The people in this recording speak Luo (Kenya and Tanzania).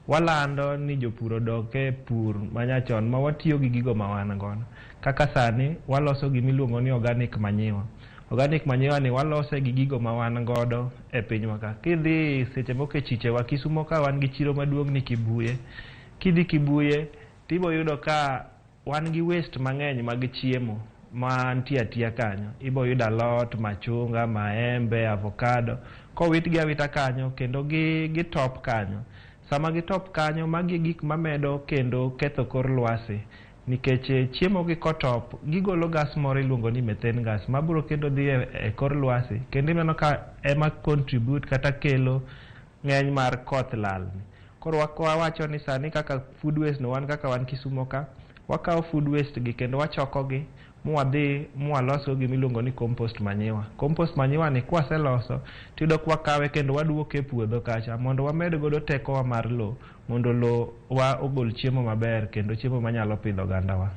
Walando ni jopur odok e pur manyachon ma watiyo gi gigo ma wan godo. Kaka sani waloso gimiluongo ni organic manure. Organic manure ni walose gi gigo ma wan godo e pinywa ka. Kidhi seche moko e chichewa Kisumo ka wan gi chiro maduong' ni Kibuye. Kidhi Kibuye tibo yudo ka wan gi waste mang'eny mag chiemo mantie atiya kanyo. Ibo yudo alot, machunga, maembe, avocado. Kowitgi awita kanyo kendo gi gitop kanyo. Sama gitop kanyo, magi e gik mamedo kendo ketho kor lwasi. Nikech chiemo gi kotop, gigolo gas moro iluongo ni methane gas mabiro kendo dhi e kor lwasi. Kendo ineno ka ema contribute kata kelo ng'eny mar koth lal. Koro wawacho ni sani kaka food waste no wan kaka wan Kisumo ka, wakawo food waste gi kendo wachoko gi mwadhi mwalosgo gimiluongo ni compost manure. Compost manure ni kwaseloso tiyudo ka wakawe kendo waduoke e puodho kacha mondo wamed godo tekowa mar lowo mondo lowo wa ogol chiemo maber kendo chiemo manyalo pidho ogandawa.